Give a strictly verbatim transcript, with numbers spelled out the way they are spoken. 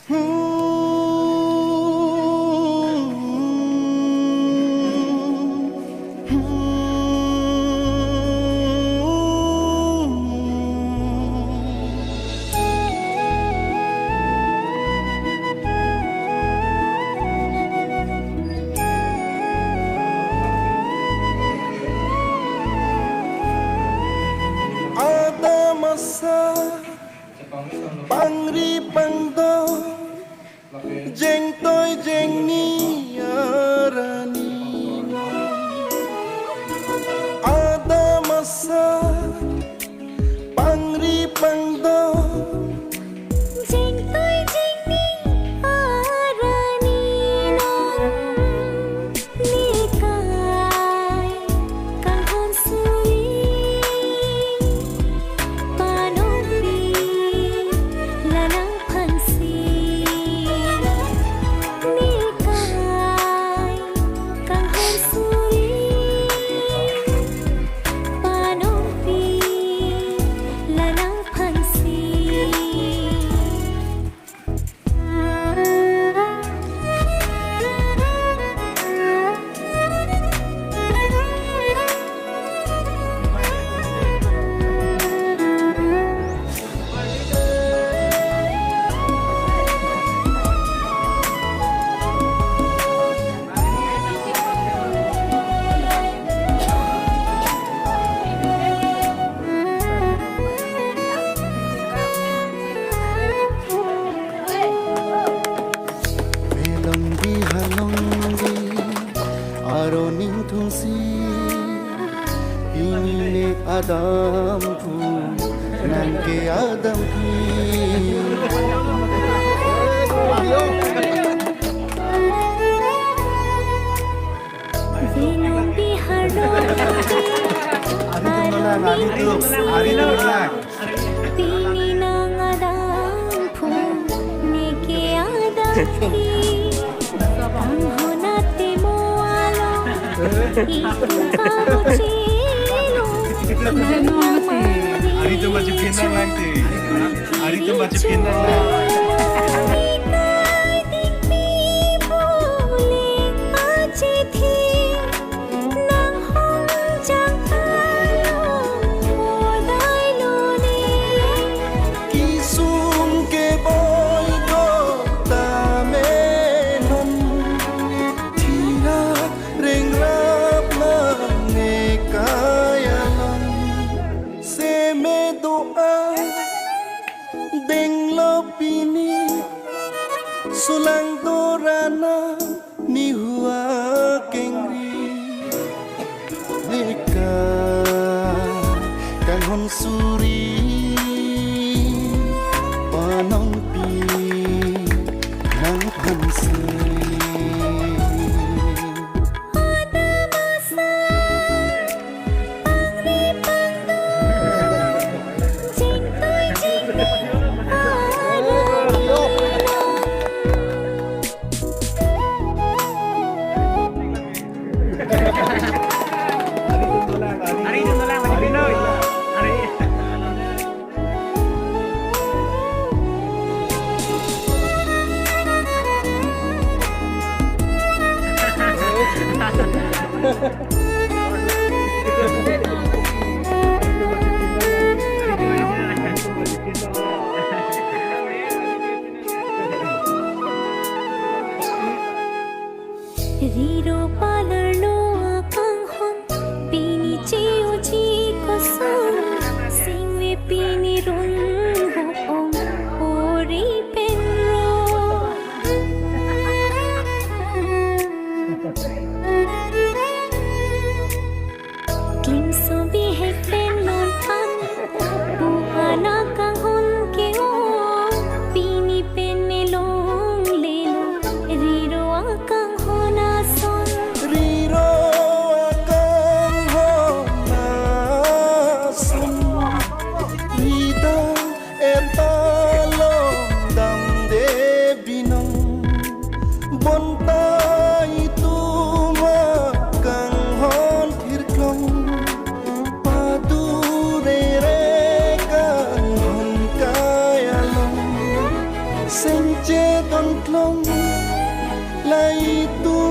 Adam asar pangri pangdon, jengtoi jengni arani. Adam asar pangri pangdon, jengtoi jengni arani non. Nekai kanghon suri, panongpi la nangphansi. Nekai kanghon suri, panongpi la nangphansi. Belongdi halongdi aron ingthungsi, pini ne Adam phu, nang ke Adam phi. Belongdi halongdi aron ingthungsi, pini nang Adam phu, ne ke Adam phi. Kanghon atimo along, itum kabuchilo. Ari atum bache phin nanglang te. Ari atum bache phin nanglang. Ikai dingpi pule achithi. Nanghong jang along modai lone. Kesung keboi do tame non, thirak rengrap nang nekai along. Seme do-an denglo pini, sulang do ranang nihu akengri. Nekai kanghon suri, panongpi nangphansi. Adam asar pangri pangdon, jengtoi jengni arani. Ari atum dolang, Ari atum dolang, Ari atum dolang. Ari. Riro palarlo akanghon, pini che-oji koson, singve pini rong ho-ong, ori pen ro. Klingso bihek pen non an, pu-an akanghon ke-o, pini pen me longlelo, riro akanghon ason, Cheton klong, lai tu